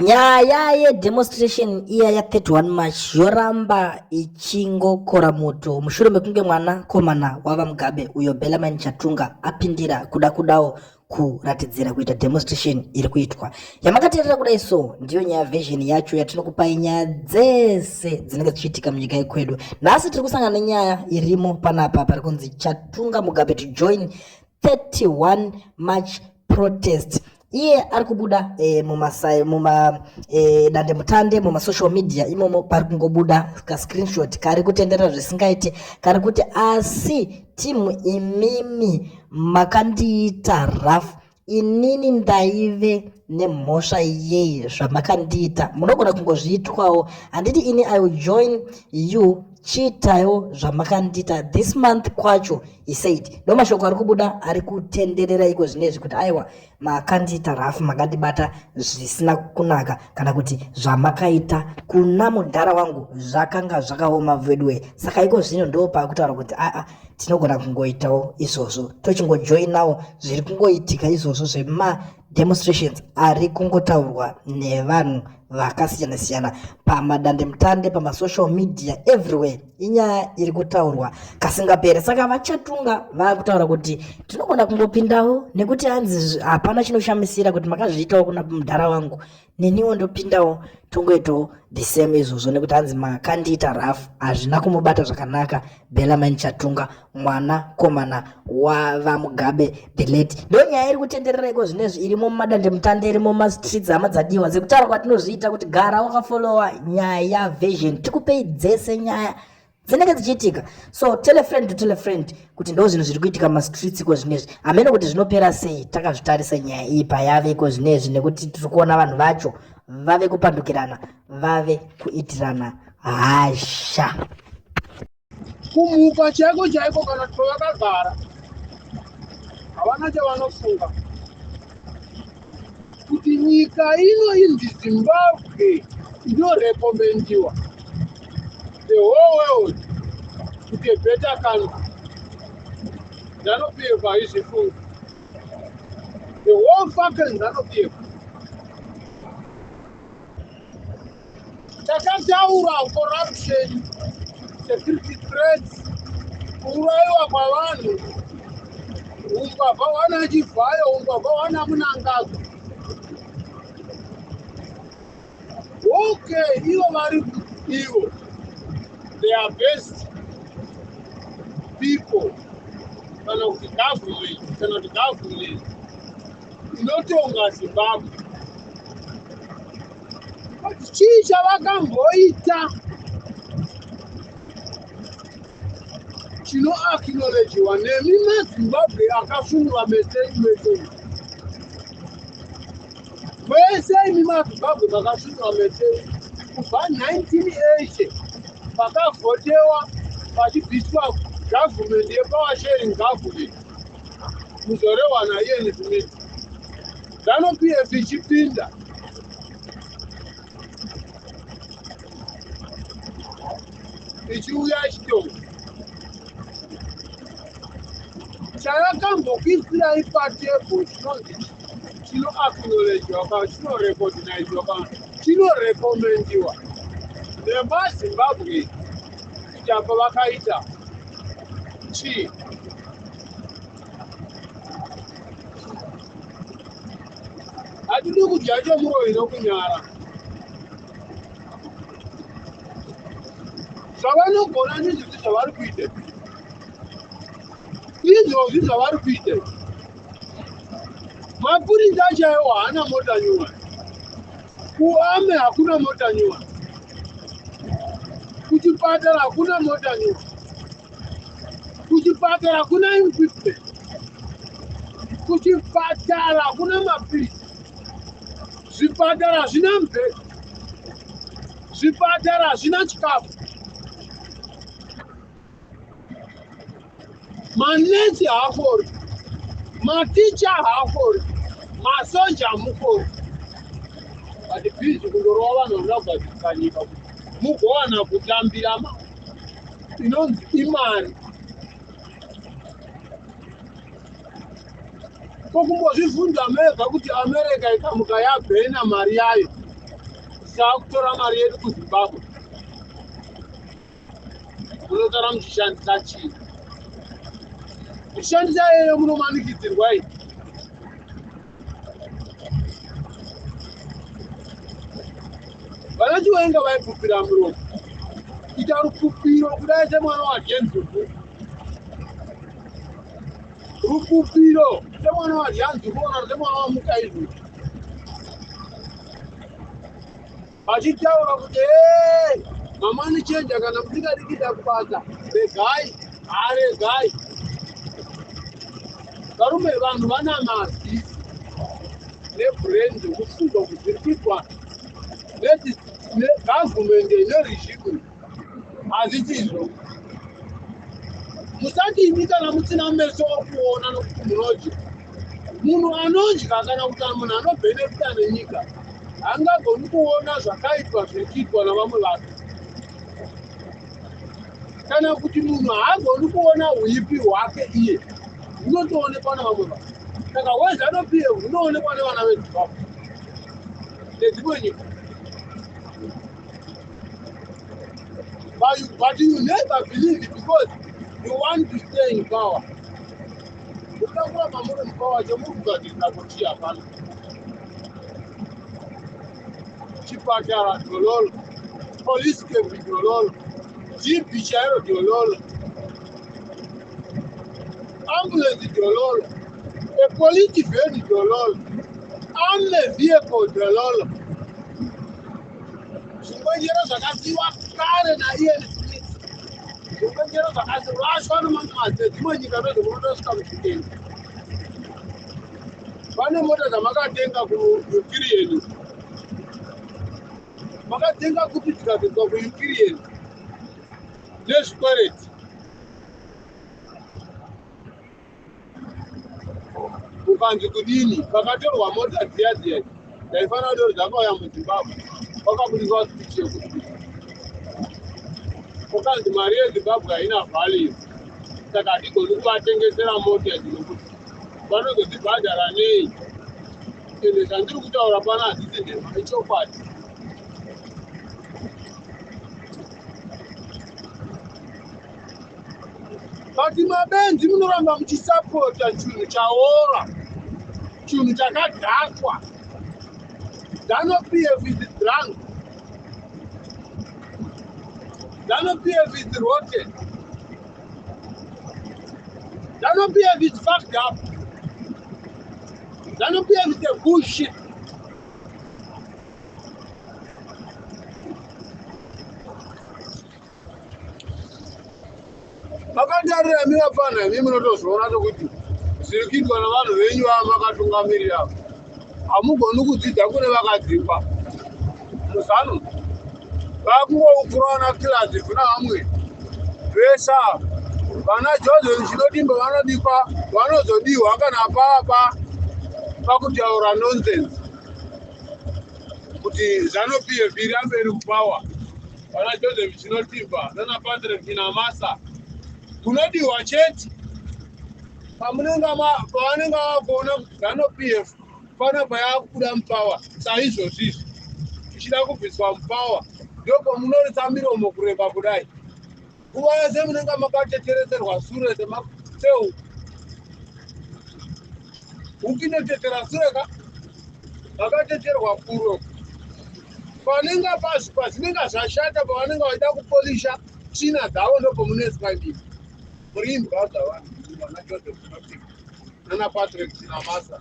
Nyaya yedemonstration iya ya 31 March yoramba ichingokora moto mushure mekunge mwana komana waVaMugabe uyo Bellarmine Chatunga apindira kuda kudawo kuratidzira kuita demonstration iri kuitwa yamakateerera kudai. So ndiyo nyaya version yacho yatinokupai, nyaya dzese dzinenge dzichiitika munyika yekwedu. Nhasi tiri kusangana nenyaya irimo panapa pari kunzi Chatunga Mugabe to join 31 March protest. Iye ari kubuda muma dandemutande, mumasocial media imomo pari kungobuda kascreenshot kari kutenderera zvisingaiti, kari kuti, "Asi timu imimi makandiita rough, inini ndaive nemhosva yei? Zvamakandiita munogona kungozviitwawo, handiti? Ini I will join you, chiitawo zvamakandiita this month kwacho," he said. Ndo mashoko ari kubuda ari kutenderera iko zvinezvi kuti aiwa, makandiita rough, makandibata zvisina kunaka, kana kuti zvamakaita kuna mudhara wangu zvakanga zvakaoma vedwe. Saka iko zvino ndo paakutaura kuti aa, tinogona kungoitawo izvozvo, tochingojoinawo zviri kungoitika izvozvo zvemademonstrations ari kungotaurwa nevanhu vakasiyana siyana pamadandemutande, pamasocial media, everywhere. Inyaya iri kutaurwa kasingaperi. Saka vaChatunga vaakutaura kuti tinogona kungopindawo nekuti hanzi hapana chinoshamisira kuti makazviitawo kuna mudhara wangu, neniwo ndopindawo, tongoitawo the same izvozvo, nekuti hanzi makandiita rough. Hazvina kumubata zvakanaka Bellarmine Chatunga, mwana komana wavaMugabe the late. Ndo nyaya iri kutenderera iko zvinezvi, irimo mumadandemutande, irimo mumastreets, hama dzadiwa. Dzekutaura kwatinozviita kuti gara wakafollowa Nyaya Version, tikupei dzese nyaya dzinenge dzichiitika. So tell a friend to tell a friend kuti ndo zvinhu zviri kuitika mumastreets iko zvinezvi. Hamene kuti zvinopera sei takazvitarisa nyaya iyi payave iko zvinezvi, nekuti tiri kuona vanhu vacho vave kupandukirana, vave kuitirana hasha. Kumuka chaiko chaiko, kana kuti pavakagara havana chavanofunga kuti nyika ino inzi Zimbabwe inorecommendiwa the whole world kuti a better country. ZANU PF haizvifungi. The whole fucking ZANU PF. Takataura corruption, security threats, kuurayiwa kwavanhu, umbavha hwana Chivhayo, umbavha hwana Mnangagwa. Okay, ivo vari ivo they are best people, kana kuti government, kana kuti government inotonga Zimbabwe. But chii chavakamboita chinoacknowledgiwa nemi maZimbabwe akasunura mese mese mese? Imi maZimbabwe makasunura mese kubva 1980 pakavhotewa pachibviswa government yepower sharing government, muzorehwa naIan Smith, ZANU PF ichipinda. Ichiuya ichitonga, chavakambokuisirai patable chinonzi chinoacknowledgiwa kana chinorecogniziwa kana chinorecommendiwa nemaZimbabwe kuti apa vakaita chii? Hatidi kudya chomuroyi nokunyara. Zvavanogona ndizvozvi zvavari kuita, izvozvi zvavari kuita. Mapurisa chaiwo haana mota nyowani. Kuarmy hakuna mota nyowani, kuchipatara hakuna mota nyowani, kuchipatara hakuna equipment, kuchipatara hakuna mapirisi, zvipatara hazvina mubhedha, zvipatara hazvina chikafu, manesi haafori, maticha haafori, masoja hamufori. But busy kundorova vanhu vanoda kugadzirisa nyika kuti mugowana kutambira inonzi imari. Ko kumbozvibvunza mega kuti America ikamuka yabhena mari yayo? Taakutora mari yedu kuZimbabwe, munosara muchishandisa chii? Kushandisa iyoyo munomanikidzirwa iyi. Vana Chiwenga vaipupira muromo, kuita rupupiro kudai semwana waJames Rupupiro semwana waJames kana semwana waMukaizvo, vachitaura kuti ee, mamoney changer, kana musingadi kuita kubasa, regai, haregai. Varume, vanhu vana mazi nebrain dzekufunga kuti zviri kuitwa negavhumendi neregime hazvisizvo. Musati imi kana musina meso okuona, nokuti munodya. Munhu anodya kana kuti munhu anobhenefita nenyika haangagoni kuona zvakaipa zviri kuitwa navamwe vanhu, kana kuti munhu haagoni kuona uipi hwake iye, hunotoonekwa navamwe vanhu. Saka hweZANU PF hunoonekwa nevana veZimbabwe nedzimwe nyika, but you never believe it because you want to stay in power. Kuda kuramba muri mupower, chemuri kugadzirisa kuti hapana. Chipatara dhololo, police camp dhololo, jibhi chairo dhololo, ambulance dhololo, a police van dhololo, army vehicle dhololo, zvingwenjero zvakasiyiwa kare naIan Smith, zvingwenjero zvakasirashwa nemadzimwe nyika ndozvomunotosvika muzvitende. Pane mota dzamakatenga kuUkraine, makatenga kupi dzikabviswa kuUkraine nezvikwereti? Kukanzi kudini? Pakatorwa mota dziya dziya dzaifanira kutori dzakauya muZimbabwe, kwakabudiswa speech yekuti kukanzi mari yeZimbabwe haina value, saka hatigoni kuvatengesera mota idzi nokuti vanozodzibhadhara nei? Ende zvandiri kutaura pano hadzisi nhema, ichokwadi. But mabenzi, munoramba muchisapota chinhu chaora, chinhu chakadhakwa. ZANU PF is drunk. ZANU PF is rotten. ZANU PF is fucked up. ZANU PF is a bullshit. Makandiarira imi vapfana, imi munotozviona sokuti zviri kuitwa navanhu venyu vava makatungamirira. Hamugoni kudzidza kune vakadzingwa muZANU, vakungoukuraona kilasi kuna vamwe vesa. Vana Johnson Chinodimba vanodikwa, vanozodiwa kana papa pakutaura nonsense kuti ZANU PF irambe iri kupower. Vana Joseph Chinotimba nana Patrick Chinamasa kunodiwa chete pamunenge pavanenge vakuona kuti ZANU PF panapa yakubuda mupower saizvozvi izvi, ichida kubviswa mupower, ndopamunorisa miromo kureba kudai. Nguva yese munenge makatetereserwa sure sehuku. Huku inotetera sure ka, makateterwa kuro. Panenge pazvinenge zvashata, pavanenge vachida kupolisha tsvina dzavo, ndopamunoiswa ndimi. Muri imbwa dzavanhu, vana Joseph Chinotimba nana Patrick Chinamasa.